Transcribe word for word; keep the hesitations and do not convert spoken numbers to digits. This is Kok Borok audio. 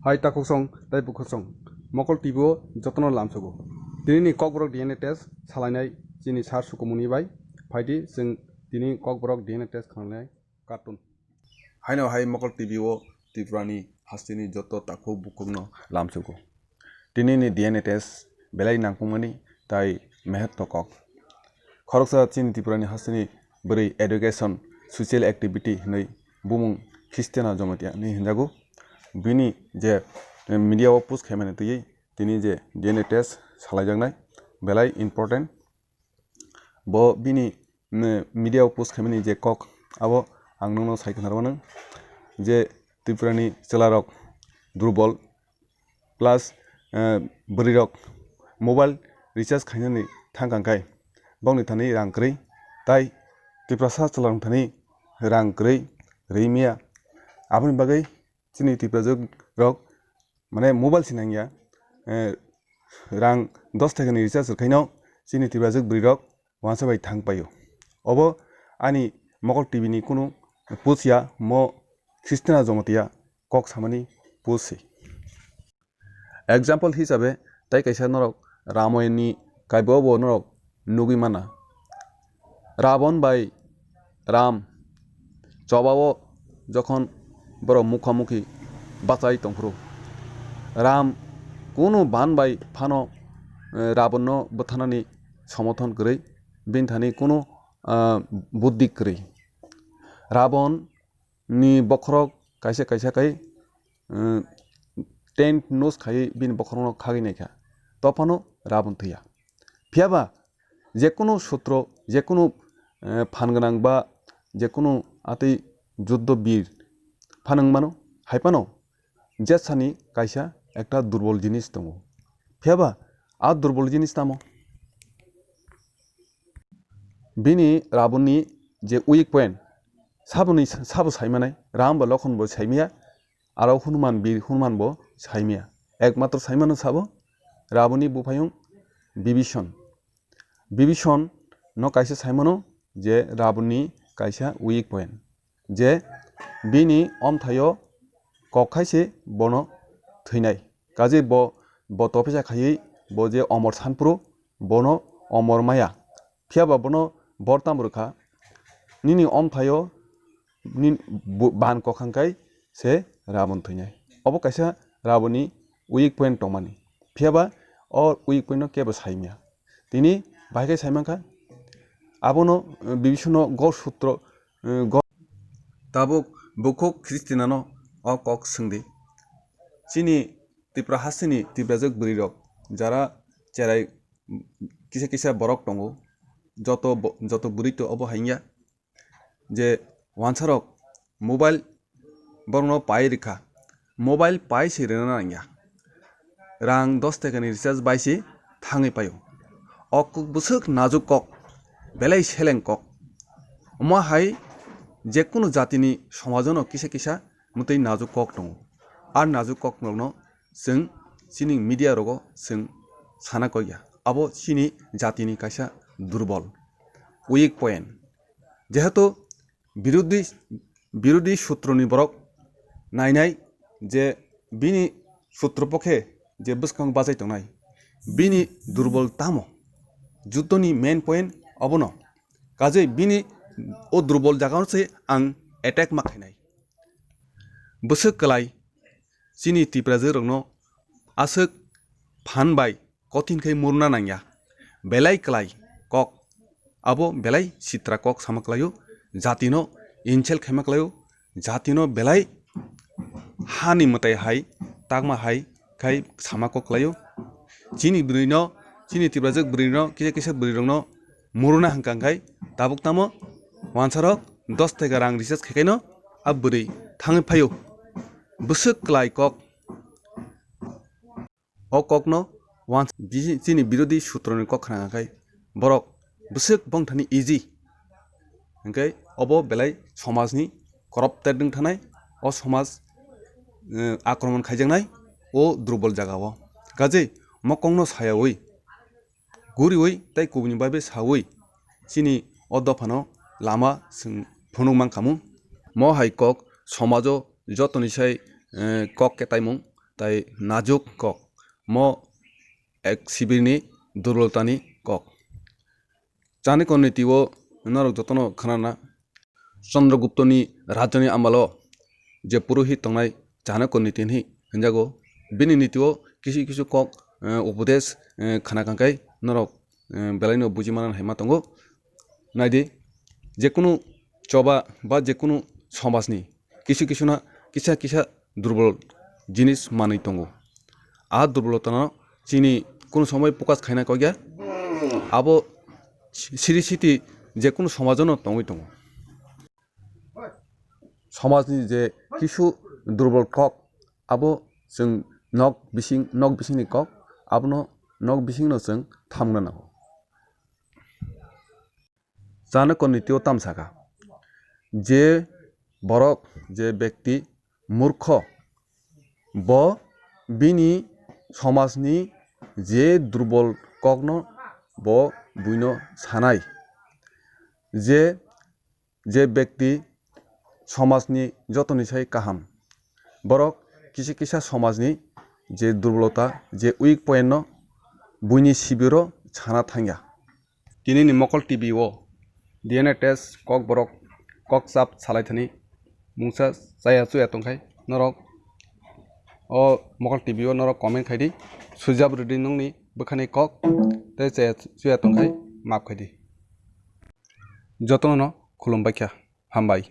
Hai takhuksong tei bukhuksong, Mokol T V o jotono lamsogo. Tinini Kokborok D N A test salainai chini sir Sukumuni bai. Phaidi chwng tini Kokborok D N A test khlainai cartoon. Haino hai Mokol T V o Tripurani hasteni joto takhuk bukhukno lamsogo. Tinini D N A test belai nangkukmani tai mehetto kok. Khoroksa chini Tripurani hasteni bwrwi education, social activity hinwi bumung Christiana Jamatia hinwi hinjago. Bini je, eh, media o post khaimani twiwi tini je D N A test salaijaknai belai important. Bo bini, mm, media o post khaimani je kok, abo ang nokno sai khna rw mano je Tripurani chwlarok durbol plus, eh, bwrwirok mobile recharge khainani thang kang khai bokni thani rang kwrwi, tai Tiprasa chwlarokni thani rang kwrwi rwi maya. Aboni bagwi chini Tiprajwk rok mane mobile se nangya, eh, rang dos taka ni recharge rwkhaino chini Tiprajwk bwrwi rok wansa bai thang paio. Obo ani Mokol T V ni kunu post ya, mo Christiana Jamatia kok samani post se. Example hisabe tai kaisa norok Ramayana ni kaibo bo norok nugwi mana. Rabon bai Ram chobao jokhon borok mukha mukhi bachai tongphuru, Ram kunu ban bai phano, eh, Rabonno bwtharnani somothon kwrwi, bini thani kunu, ah, buddhi kwrwi. Rabon ni bokhorok kaisa kaisa khai, eh, tent nose khaiwi bini bokhorokno khagwi naikha. Tophano Rabon thwiya. Phiyaba jekunu sutro, jekunu, eh, phan gwnang ba jekunu atwi juddo bir phan wng mano, hai phano jetsani kaisa ekta durbol jinis tongo. Phiyaba a durbol jinis tamo? Bini Rabonni je weak point, saboni, sabo saimanai, Ram ba Lokhon bo saimaya, aro Hanuman, bir Hanuman bo saimaya. Ekmatro saimano sabo Rabonni buphayung Bibhishon. Bibhishon no kaisa saimano je Rabonni kaisa weak point. Je bini omthaio kok khai se bono thwinai. Kaje bo, bo topisa khaiwi bo je omor sanphuru, bono omor maya. Phiyaba bono bor tamo rwkha? Nini omthaio ni bu-, ban kok hangkai se Rabon thwinai. Obo kaisa Rabonni weak point tongmani. Phiyaba o weak point no kebo saimya. Tini bahai khe saimankha. Abono, eh, Bibhishonno gor sutro, eh, gor. Tabuk bukhuk Christianano o kok swngdi. Chini Tipra hasteni Tiprajwk bwrwirok, jara cherai kisa kisa borok tongo, joto bo-, joto bwrwi to obo haiya je wansarok mobile borokno pai rwkha, mobile pai se rwna nangya, rang dos taka ni recharge bai se thangwi paio. O kok bwswk najuk kok, belai seleng kok. Omo hai jekunu jatini somajono kisa kisa mwtwi najuk kok tongo. A najuk kok rokno chwng chini media rogo chwng sana kok ya. Abo chini jatini kaisa durbol, weak point. Jehetu birodhi, birodhi sutroni borok nainai je bini sutro pokhe je bwskang bachai tongnai, bini durbol tamo, juddoni main point obono. Kajei bini o durbol jagano se ang attack ma khainai. Bwswk kwlai chini Tiprajwk rokno aswk phan bai kothin khe murna nangya. Belai kwlai kok, abo belai sitra kok sama kwlaio, jatino insult khaima kwlaio, jatino belai hani mwtai hai, takma hai khai sama kok kwlaio. Chini bwrwino, chini Tiprajwk bwrwino, kisa kisa bwrwirokno muruna hwnkha khai tabuk tamo wansarok dos taka rang recharge khaikaino a bwrwi thangwi phaio. Bwswk kwlai kok. O kokno wans-, bisi-, chini birodhi sutroni kok khna khai borok bwswk bongthani easy. Hwnkhe obo belai somajni corrupted wng thanai, o somaj, eh, akromon khaijaknai o durbol jagao. Kajei mokongno sayaui, guriui tei kubuni bai bai saui chini o dophano lama chwng phunuk mankhamu. Mo hai kok somajo jotoni sai, eh, kok ketaimung. tai najuk kok. Mo ek sibirni durboltani kok. Chanakya niti o norok jotono khnana. Chandraguptoni rajani amalo je purohit tongnai Chanakya niti hinwi hinjago. Bini niti o kisu kisu kok, eh, upodesh, eh, khna kangkhai norok, eh, belaino buji mana hai ma tongo. Naidi, jekunu choba ba jekunu somajni kisu kisu na kisa kisa durbol jinis manwi tongo. A durbolotano chini kunu somoi pukas khaina kok ya. Abo siri siti jekunu somajano tongwi tongo. Somajni je kisu durbol kok, abo chwng nok bising, nok bisingni kok, abono nok bisingno chwng thamna nango. Chanakya niti o tam saka, je borok, je bekti murkho, bo bini somajni je durbol kokno bo buino sanai. Je, je bekti somajni jotoni sai kaham, borok kisa kisa somajni je durbolota, je weak point no buini sibiro sana thangya. Tinini Mokol T V o D N A test kok borok kok chap salai thani mungsa chaya chuya tongkhai norok o Mokol T V o norok comment khaidi, sujab rwdi nungni bwkhani kok tei chaya chuya tongkhai maaf khaidi. Jotono no khulumbai kha, hambai.